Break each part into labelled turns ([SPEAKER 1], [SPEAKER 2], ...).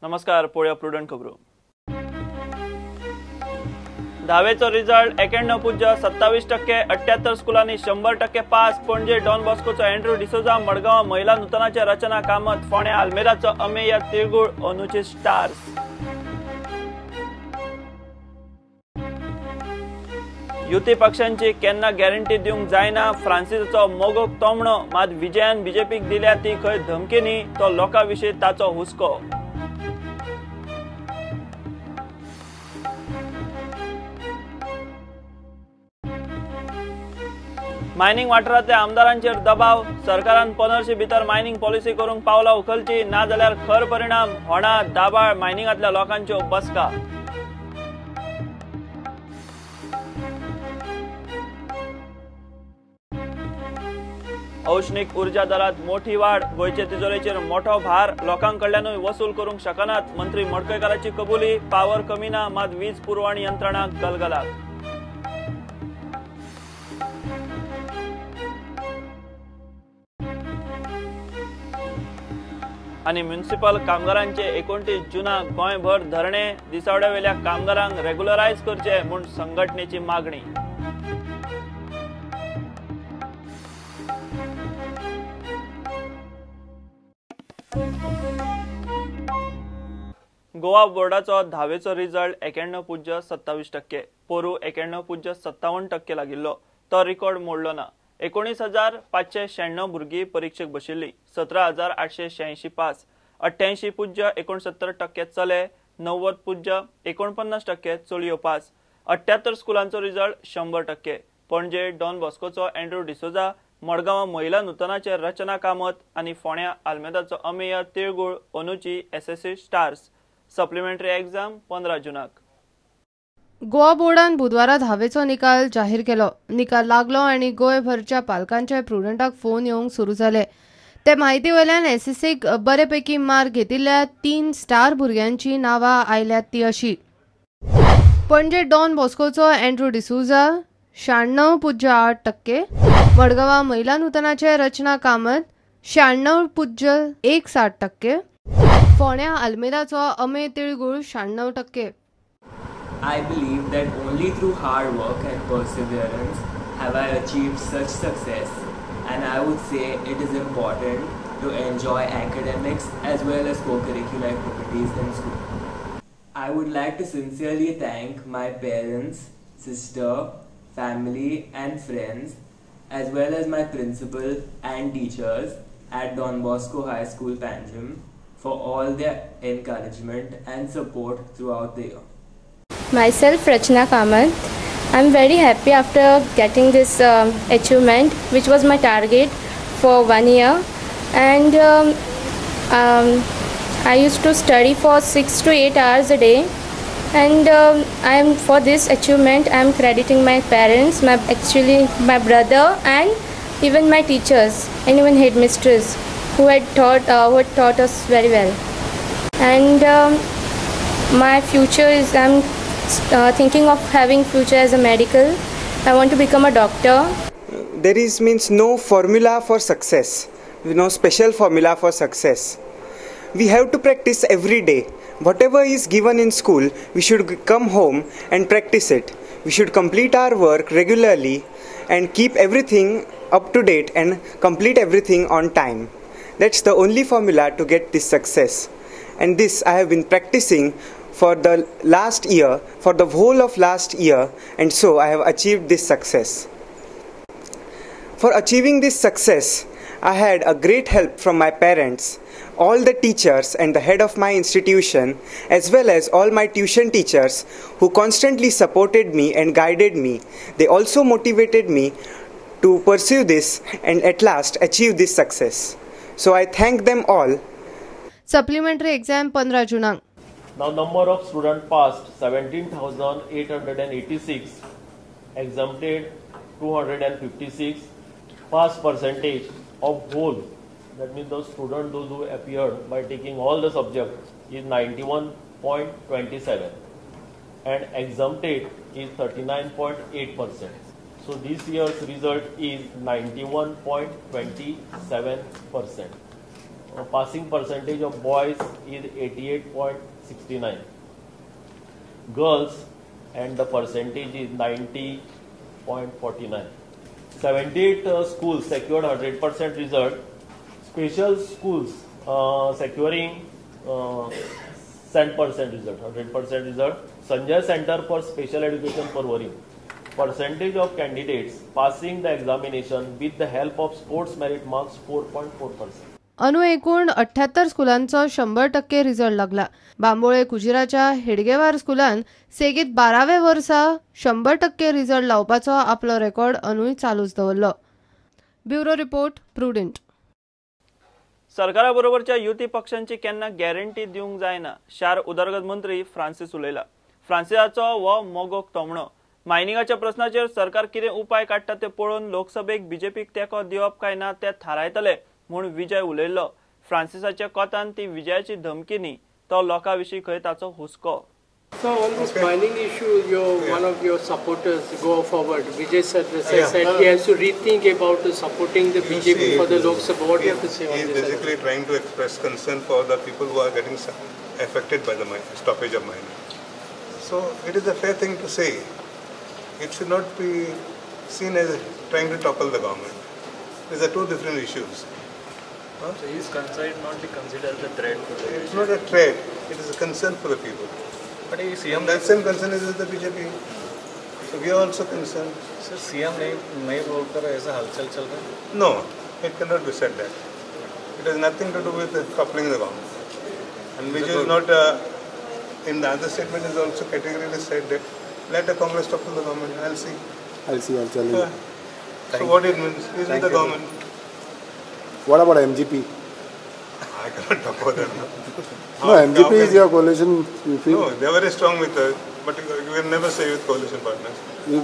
[SPEAKER 1] नमस्कार, पळोवया प्रुडंट खबरो. धावेचो रिजल्ट 91.27%, 78 स्कुलांनी 100% पास. पणजे डॉन बॉस्कोचो एंड्रू डिसोजा, मडगांव महिला नूतनाचे रचना कामत, फोंडें आल्मेदाचो अमेय तिळगुळ, अंदूचे स्टार्स. युती पक्षांची केन्ना गॅरंटी दिवंक जायना, फ्रांसिसाचो मोगोक तोमणो, मात विजयान बीजेपीक दिल्या ती खंय धमकी न्ही, तो लोकां विशीं ताचो हुस्को. मायनिंग वाठारांतल्या आमदारांचेर दबाव, सरकारान 15 भितर मायनिंग पॉलिसी करूंक पावलां उखलची, नाजाल्यार खर परिणाम. होणा दाबाळ मायनिंगांतल्या लोकांच्यो बसका. औष्णिक ऊर्जा दरात मोठी वाढ, गोंयचे तिजोरेचेर मोठो भार, लोकां कडल्यानूय वसूल करूंक शकनात, मंत्री मडकयकाराची कबुली. पावर कमी ना, मात वीज पुरवण यंत्रणा गलगलाक. आनी म्युनिसिपल कामगारांचे 29 जुनाक गोंयभर धरणे, दिसावड्यावेल्या कामगारांक रेग्युलरायज करचे म्हूण संघटनेची मागणी. गोवा बोर्डाचो धावेचो रिजल्ट 91.27%, पोरू 91.57% लागिल्लो, तो रिकॉर्ड मोडलो ना. 19,596 भुरगीं परिक्षेक बशिल्ली, 17,886 पास, 88.69% चले, 90.49% चलयो पास. 78 स्कुलांचो रिजल्ट 100%. पणजे डॉन बॉस्कोचो एंड्रू डिसोजा, मडगांव महिला नूतनाचे रचना कामत आनी फोंड्या आल्मेदाचो अमेय तिळगुळ अंदूची एसएससी स्टार्स. सप्लिमेंटरी एग्जाम 15 जुनाक.
[SPEAKER 2] गोवा बोर्डान बुधवारा धावेचो निकाल जाहीर केलो. निकाल लागलो आनी गोंयभरच्या पालकांचे प्रुडंटाक फोन येवंक सुरू जाले. ते म्हायती वयल्यान एसएससीक बरेपैकी मार्क घेतिल्ल्या 3 स्टार भुरग्यांची नांवां आयल्यात ती अशी: पणजे डॉन बॉस्कोचो एंड्रू डिसोजा 96.8%, मडगांवा महिला नूतनाचे रचना कामत 96.17%, फोंड्या आल्मेदाचो Amey tilgul 96%.
[SPEAKER 3] I believe that only through hard work and perseverance have I achieved such success, and I would say it is important to enjoy academics as well as co-curricular activities in school. I would like to sincerely thank my parents, sister, family and friends, as well as my principal and teachers at Don Bosco High School, Panjim, for all their encouragement and support throughout the year.
[SPEAKER 4] Myself, Rachna Kamath. I'm very happy after getting this achievement, which was my target for 1 year. And I used to study for 6 to 8 hours a day. And I am for this achievement, I am crediting my parents, my brother, and even my teachers, and even headmistress, who had taught us very well. And my future is, I'm thinking of having future as a medical. I want to become a doctor.
[SPEAKER 5] There is means no formula for success, no special formula for success. We have to practice every day. Whatever is given in school, we should come home and practice it. We should complete our work regularly and keep everything up to date and complete everything on time. That's the only formula to get this success. And this I have been practicing for the last year, for the whole of last year, and so I have achieved this success. For achieving this success, I had a great help from my parents, all the teachers and the head of my institution, as well as all my tuition teachers who constantly supported me and guided me. They also motivated me to pursue this and at last achieve this success. So I thank them all.
[SPEAKER 2] Supplementary exam 15 जुनाक.
[SPEAKER 6] Now number of students passed 17,886, exempted 256, pass percentage of whole, that means the student those who appeared by taking all the subjects, is 91.27 and exempted is 39.8%. So this year's result is 91.27%. Passing percentage of boys is 88.69, girls and the percentage is 90.49. 78 schools secured 100% result. Special schools securing 10% result, 100% result. Sanjay Center for Special Education Porvorim. Percentage of candidates passing the examination with the help of sports merit marks 4.4%.
[SPEAKER 2] अनु एकूण 78 स्कुलांचो 100% result लागला. बांबोळे कुजिराच्या हेडगेवार स्कुलान सेगीत 12व्या वर्सा 100% result लावपाचो आपलो record अनुय चालूच दवरलो. Bureau report, Prudent.
[SPEAKER 1] सरकारा बरोबरच्या युती पक्षांची केन्ना गॅरंटी दिवंक जायना, शार उदरगत मंत्री फ्रांसीस उलयला. फ्रांसिसाचो हो मोगोक तोमणो. मायनिंगाच्या प्रश्नाचेर सरकार कितें उपाय काडटा ते पळोवन लोकसभेक बीजेपीक तेंको दिवप काय ना ते थारायतले म्हूण विजय उलयल्लो. फ्रांसिसाच्या कोतान ती विजयाची धमकी न्ही, तो लोकां विशीं खंय ताचो हुस्को.
[SPEAKER 7] So on this mining issue, one of your supporters go forward, Vijay Sardesai, said he has to rethink about supporting the BJP for the Lok Sabha. What do you have to say on this?
[SPEAKER 8] He is basically trying to express concern for the people who are getting affected by the stoppage of mining. So it is a fair thing to say. It should not be seen as trying to topple the government. These are two different issues. Huh?
[SPEAKER 9] So his concern not be considered as a threat for the
[SPEAKER 8] It's not a threat, it is a concern for the people.
[SPEAKER 9] But CM,
[SPEAKER 8] that same concern is with the BJP. So we are also concerned.
[SPEAKER 9] Sir, CM नहीं बोलकर ऐसा हलचल चल रहा है?
[SPEAKER 8] No, it cannot be said that. It has nothing to do with toppling the government. And which is not, in the other statement is also categorically said that let the Congress topple the government. I'll see.
[SPEAKER 10] I'll see, I'll tell you.
[SPEAKER 8] So what it means is with the government.
[SPEAKER 10] What about MGP?
[SPEAKER 8] I cannot talk about that now.
[SPEAKER 10] No, MGP is your coalition, you feel?
[SPEAKER 8] No, they are very strong with us, but you can never say with coalition partners.
[SPEAKER 10] You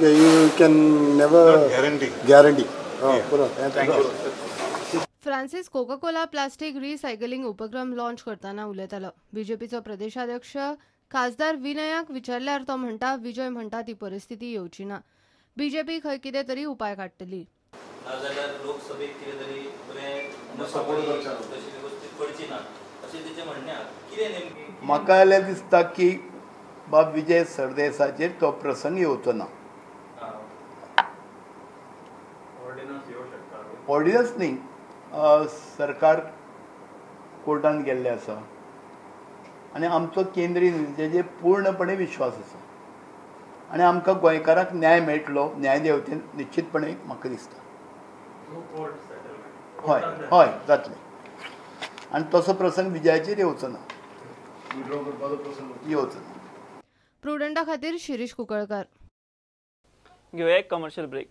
[SPEAKER 10] can never...
[SPEAKER 8] Not guarantee.
[SPEAKER 10] Guarantee. Oh,
[SPEAKER 8] yeah.
[SPEAKER 10] Thank you.
[SPEAKER 2] Francis Coca Cola plastic recycling उपक्रम launch करताना उलयतालो. बीजेपीचो प्रदेशाध्यक्ष खासदार विनयाक विचारल्यार तो म्हणटा, विजय म्हणटा ती परिस्थिती येवची ना, बीजेपी खंय कितें तरी उपाय काडटली.
[SPEAKER 11] नाजाल्यार लोकसभेक कितें तरी बरें तशी व्यवस्थीत करची ना अशें तेचें म्हणणें आसा. कितें नेमकी
[SPEAKER 12] म्हाका जाल्यार दिसता की बाब विजय सरदेसाचेर तो प्रसंग येवचो ना. ऑर्डिनन्स न्ही, सरकार कोर्टान गेल्लें आसा आनी आमचो केंद्रीय नितीचेर पूर्णपणे विश्वास आसा आनी आमकां गोंयकारांक न्याय मेळटलो न्यायदेवतेन निश्चितपणे म्हाका दिसता. हय हय जातलें आनी तसो प्रसंग विजयाचेर येवचो ना, येवचो ना.
[SPEAKER 2] प्रुडंटा खातीर शिरीष कुंकळकार.
[SPEAKER 1] घेवया एक कमर्शियल ब्रेक.